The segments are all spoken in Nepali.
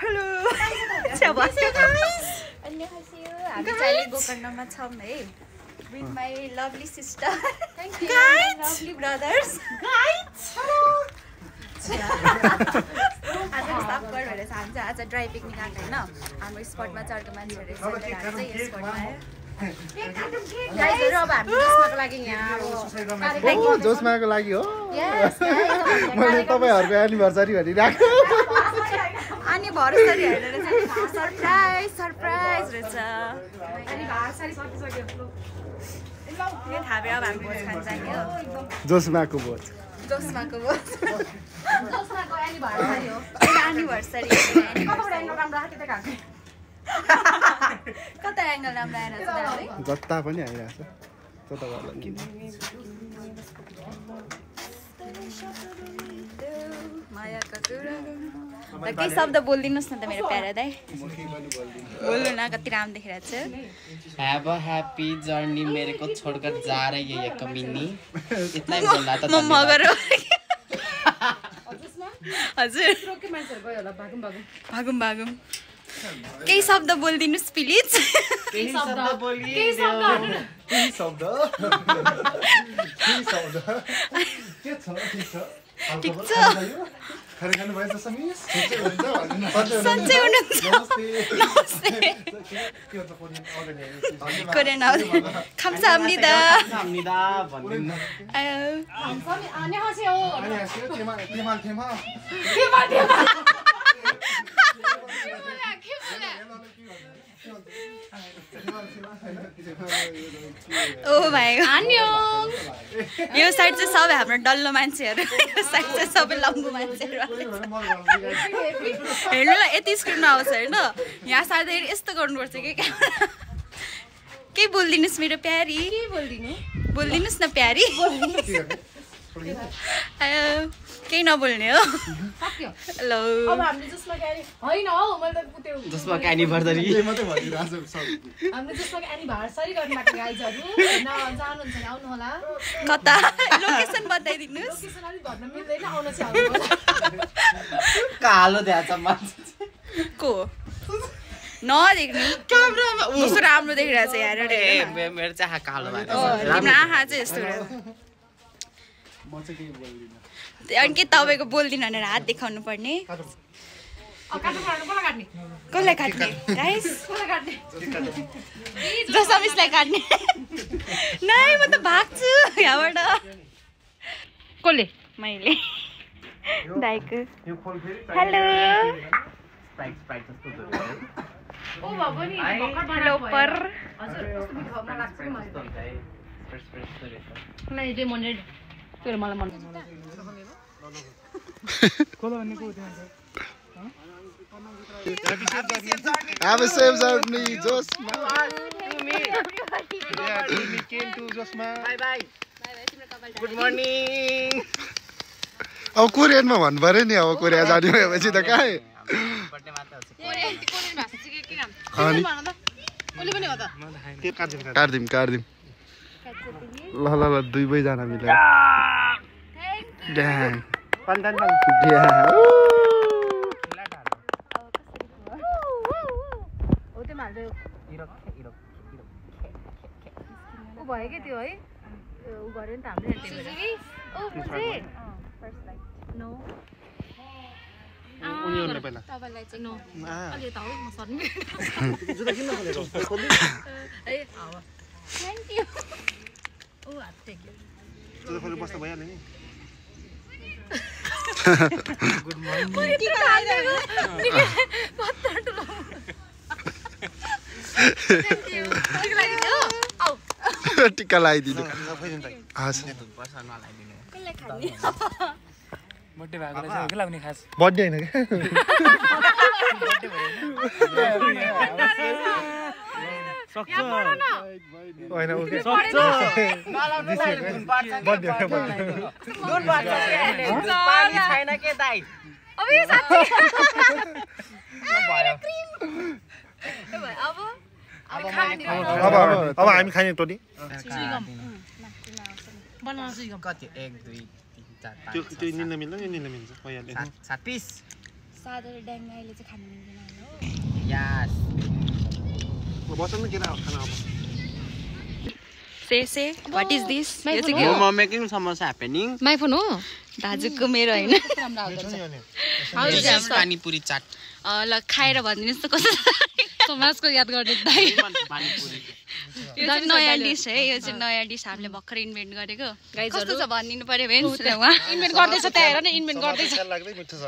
हेलो हामी चाहिँ गोकर्णमा छौँ है with my lovely sister and lovely brothers आज स्टप गर भनेर हामी आज ड्राई पिकनिक आएको हैन हाम्रो स्पटमा चढ्को मान्छेहरु चाहिँ यस स्पटमा गाइजहरु अब हामी जोसमाको लागि यहाँ अब जोसमाको लागि हो मैले तपाईहरुको एनिभर्सरी भनिराखेको एनिभर्सरी हेरेर चाहिँ सरप्राइज रहेछ एनिभर्सरी सकिसक्यो यो थाबे अब हामी भोज खान जान्यो जोसमाको भोज जोसमाको एनिभर्सरी हो एनिभर्सरी कता एंगल राम्रो राखे त खाके कता एंगल राम्रो आएन त जत्ता पनि आइराछ जता गर्ला माया कतुरा केही शब्द बोलिदिनुस् न त मेरो प्यारा दाइ बोल्नु न कति राम्रो देखिरहेछ हैव अ ह्यापी जर्नी मेरेको छोडकर जा रही है कमिनी इतना ही बोल्दा त मगर हजुर रोके मान्छेहरु गयो होला भागुम केही शब्द बोलिदिनुस् प्लिज केही शब्द ठीक छ खाना खानु भएछ समीस सन्चै हुनुहुन्छ नमस्ते कोरियन 감사합니다 भन्दिनु 안녕하세요 ओ भाइ 안녕 यो साइड चाहिँ सबै हाम्रो डल्लो मान्छेहरु यो साइड चाहिँ सबै लम्बु मान्छेहरु हेर्नु ल यति स्क्रिनमा आउँछ हैन यहाँ साथै यस्तो गर्नुपर्छ के के बोल्दिनुस् मेरो प्यारी के बोल्दिनुस् न प्यारी केही नबोल्ने हो सक्यो हेलो अब हामीले जसमा के हैन हो मैले त पुत्यो जसमा के एनिभर्सरी मात्रै भनिराछ सब हामीले जसमा के एनिभर्सरी गर्न लाग्यो गाइजहरु न जानुहुन्छ नि आउनु होला कता लोकेसन बताइदिनुस् लोकेसन अलि भन्न मिल्दैन आउन चाहिँ आउनु होला कालो देखाछ मान्छे को नदेख्नु क्यामेरामा कस्तो राम्रो देखिरहेछ यार मेरो चाहिँ कालो भएको तिम्रो आँखा चाहिँ यस्तो म चाहिँ के बोल्दिन अनि के तपाईको बोल्दिन भनेर हात देखाउनु पर्ने कसलाई काट्ने गाइस जसमिसलाई काट्ने नै म त भाग्छु यहाँबाट कसले मैले दाइको हेलो ओ बाबु नि हेलो पर हजुर कस्तो बिखो मन लाग्छ कि मलाई चाहिँ मन तेरो मलाई मन कोला भन्ने को थियो Have a safe journey, Josma. Yeah, we came to Josma. Bye. Good morning. अब कोरियनमा भन्नु पर्यो नि अब कोरिया जाने भएपछि त कहाँ काट्दिम ल दुई जना मिलेर भयो के त्यो है उ गर्यो नि त हामीले ओ बुझे नो उनीहरुले पहिला तपाईलाई चाहिँ नो अलि त हो म सर्नु जुदा किन खोलेको ए हावा थ्यांक यू ओ हात टेक्यो जुदा खोले बस्दा भइहाल्यो नि गुड मर्निङ के खाइदिएको कत्ता ठुलो थ्यांक यू के लाग्यो आउ टिका लगाइदिनु हस् कसलाई खाने बर्थडे भएको रहेछ के लाग्ने खास बर्थडे हैन के सक्छ हैन ओके सक्छ नलाउनु दाइ दुन पार्छ बर्थडे दुन पार्छ पानी छैन के दाइ अब यो साथी भयो क्रीम अब अब हामी खाने त नि बनाउन सिकौं कति 1 2 3 4 5 त्यो निल्न मिल्दैन नि निल्न मिल्छ भइहाल्यो 7 पिस सादर ड्याङ्गाइले चाहिँ खानु मिल्दैन हो यस बसन न केटा खाना अब से व्हाट इज दिस यो चाहिँ के हो momo making samosa happening my phone हो दाजुको मेरो हैन पानीपुरी चाट ल खाएर भनिदिनुस् त कस्तो समाजको याद गर्ने दाइ पानीपुरी यो चाहिँ नयाँ डिस है यो चाहिँ नयाँ डिस हामीले भर्खर इन्भेन्ट गरेको कस्तो छ भनिदिनु पर्यो भेन्स उहाँ इन्भेन्ट गर्दैछ त्यहाँ हेर न इन्भेन्ट गर्दैछ लाग्दै मिठो छ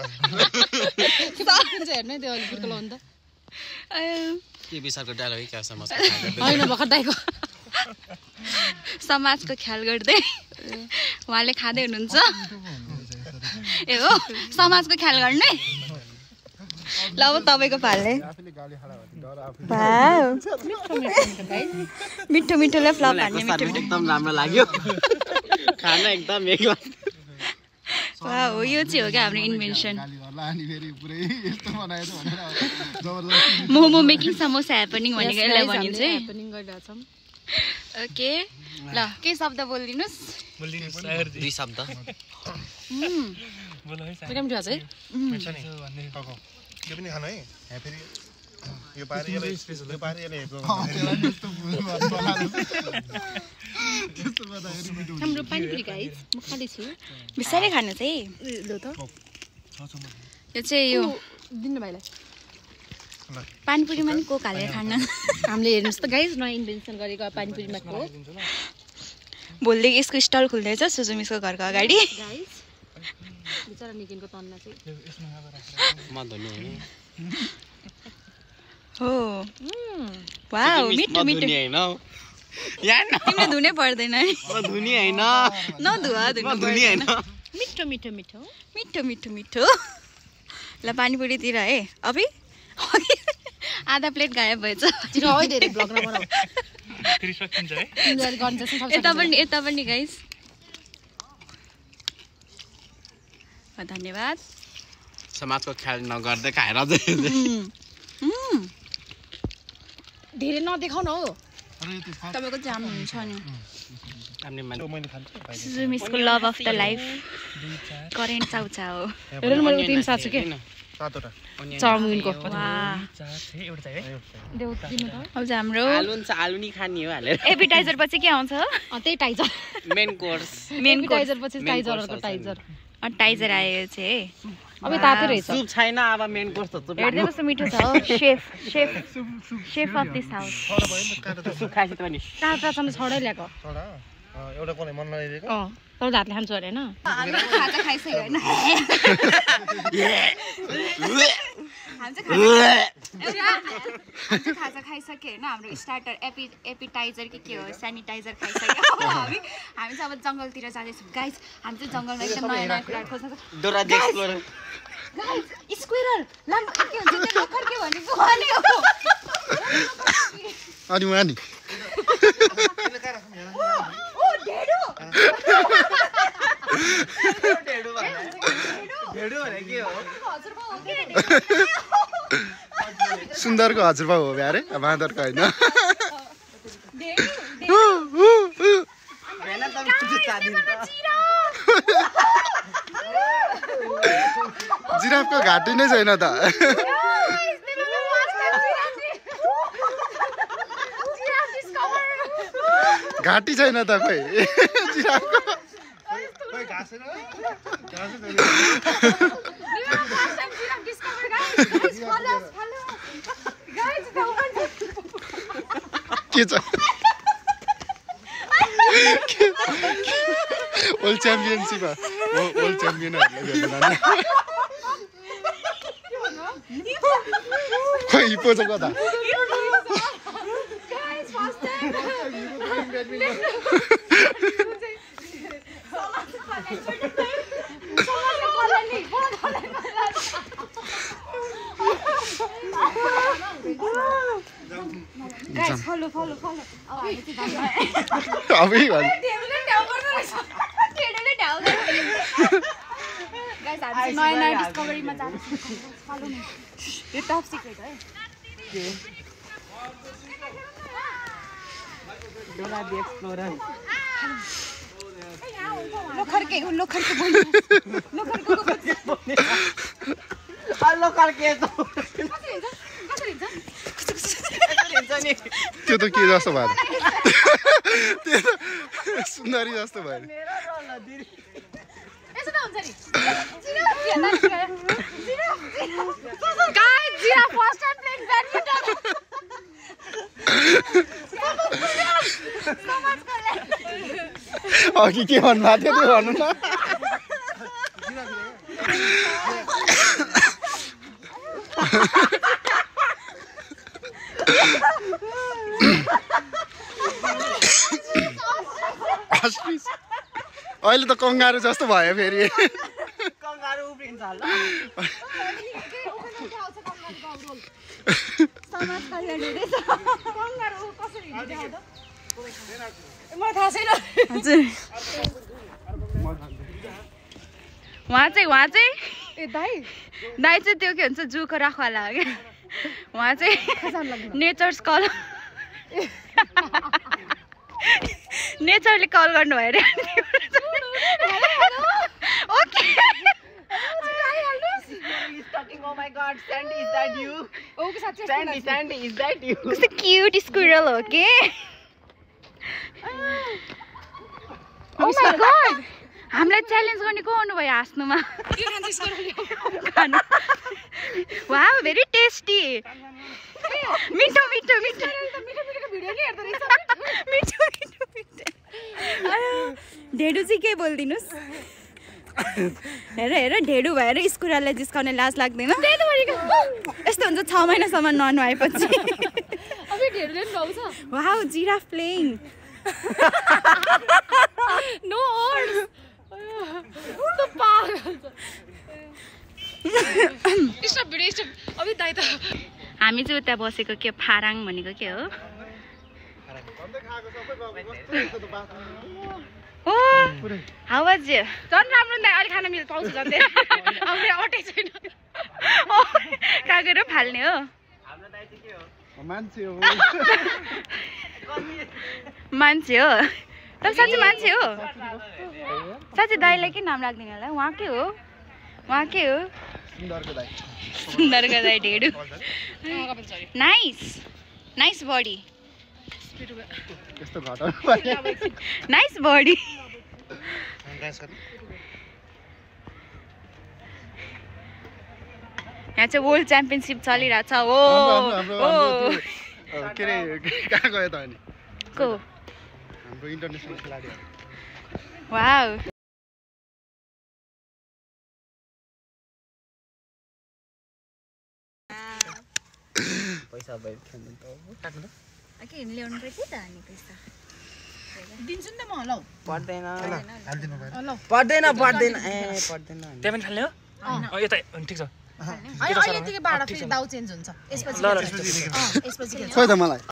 हेर्नु त्यो अलिपुरको लाउनु त के विचारको डायलग क्या समोसा होइन भर्खर दाइको समाजको ख्याल गर्दै उहाँले खाँदै हुनुहुन्छ ए हो समाजको ख्याल गर्ने ल अब तपाईँको पाले मिठो मिठोले फ्लप हान्ने मिठो मिठो एकदम राम्रो लाग्यो खाना एकदम एक हो यो चाहिँ हो क्या हाम्रो invention momo making samosa happening भनेको यसलाई भनिन्छ है ओके ल के शब्द बोलिदिनुहोस् दुई शब्द यो पनि खानु है फेरि यो पारे हाम्रो पानीपुरी गाइस म खाँदैछु बिस्तारै खानु चाहिँ लो त यो चाहिँ यो दिनु भाइलाई पानीपुरीमा नि कोक हालेर खान हामीले हेर्नुहोस् त गाइस नयाँ इन्भेन्सन गरेको पानीपुरीमा कोक भोलिदेखि यसको स्टल खुल्दैछ सुजुमिसको घरको अगाडि गाइस बिचरा निकिनको तन्ना चाहिँ म धुनु हो वाउ मिठो मिठो हैन यार तिमीले धुनै पर्दैन है धुनी हैन नधुवा धुनु धुनी हैन मिठो मिठो मिठो मिठो मिठो मिठो ल पानीपुरीतिर है अभि आधा प्लेट गायब भएछ तिरो है धेरै ब्लग नबनाऊ फेरि सकिन्छ है तिमीले गर्न जस्तो सब यता पनि गाइस धन्यवाद समाजको ख्याल नगर्दै खाएर धेरै नदेखाउ न हो तपाईँको जाम हुन्छ नि हामीले सुजुमिसको love of the life current चाउचा हो हेर न मैले तिन साथ छु के सातवटा चाउमिनको वाह एउटा चाहिँ है देऊ दिनु त अब चाहिँ हाम्रो आलु नि खानी हो हालेर एपिटाइजर पछि के आउँछ त्यही टाइजर मेन कोर्स एपिटाइजर पछि टाइजरहरुको टाइजर टाइजर आयो चाहिँ है अब तातै रहेछ सुप छैन अब मेन कोर्स त हेर्दै कस्तो मिठो छ हो chef of this house soup खाइछ त नि काँचा चम्चा छडै ल्याएको छोडा एउटा कसले मन नलाइदिएको तर हातले खान्छु अरे हैन हामी खाजा खाइसक्यो हैन हामी खाजा खाइसक्यो हैन हाम्रो स्टार्टर एपिटाइजर के हो सेनिटाइजर खाइसक्यो हामी चाहिँ अब जंगलतिर जाँदैछौँ गाइस हामी चाहिँ जंगलमा एकदम नयाँ नयाँ कुरा खोज्छ Dora the explorer guys squirrel लाम के हुन्छ त्यो लखर के भनेको अनि हो अनि उहाँ नि ओ ढेडो ढेडो भने के हो हजुरबा हो के सुन्दरको हजुरबा हो अरे बाँदरको होइन जिराफको घाँटी नै छैन त घाँटी छैन त खोइ जिराफको के छ वर्ल्ड च्याम्पियनसिपमा वर्ल्ड च्याम्पियनहरूले भेट्न खोइ हिप्पो चाहिँ कता गाइस फलो फलो फलो अब हामी चाहिँ अबे भन्छ ढेडोले ढ्याउ गर्नु रहेछ ढेडोले ढ्याउ गर्नु गाइस हामी चाहिँ नयाँ नयाँ डिस्कभरीमा जान्छौँ फलो नि यो टप सिक्रेट है डोरा द एक्सप्लोरर लोखर के बोल्नु लोखर को हल्लो कर्के त्यो त के जस्तो भयो त्यो त सुन्दरी जस्तो भयो अघि के भन्नुभएको थियो त्यो भन्नु न अहिले त कङ्गारू जस्तो भयो फेरि कंगारू उफ्रिन्छ होला समाज कल्याण हुँदैछ कङ्गारू कसरी हिँड्छ देखाउ त मलाई थाहा छैन हजुर वहाँ चाहिँ ए दाइ चाहिँ त्यो के भन्छ जूको राखवाला हो क्या वहाँ चाहिँ नेचर्स कल नेचरले कल गर्नु भयो अरे okay Oh my god, Sandy, is that you? Sandy, is that you? कस्तो क्यूट स्क्विरल हो के ओ माय गॉड हामीलाई च्यालेन्ज गर्ने को आउनु भयो हाँस्नुमा वाउ भेरी टेस्टी मिठो मिठो मिठो मिठो मिठो ढेडु चाहिँ के बोलिदिनुहोस् हेर हेर ढेडु भएर स्कुरालाई जिस्काउने लाज लाग्दैन यस्तो हुन्छ 6 महिनासम्म ननुहाएपछि वाउ जिराफ प्लेइङ नो ओर्स हामी चाहिँ उता बसेको के फाराङ भनेको के हो ओ हाउ वाज यु झन् राम्रो नि अलि खान मिल पाउँछ झन् आउने अटै छैन कहाँ गएर फाल्ने हो मान्छे हो मान्छे हो तर साँच्चै मान्छे हो साँच्चै दाइलाई के नाम राख्दिने होला उहाँ के हो सुन्दरको दाइ ढेडु नाइस बडी यस्तो घटाउनु नाइस बडी यहाँ चाहिँ वर्ल्ड च्याम्पियनसिप चलिरहेछ हो के अरे कहाँ गयो त अनि को हाम्रो इन्टरनेसनल खेलाडी वाउ पैसा भयो खेल्नु त काट्नु के ल्याउनु पर्छ त अनि पैसा दिन्छु नि त म ल पर्दैन हाल्दिनु भयो पर्दैन ए पर्दैन त्यहाँ पनि फाल्ने हो यता ठिक छ यतिकै बाडा फेरि दाउ चेन्ज हुन्छ यसपछि ल यसपछि खोइ त मलाई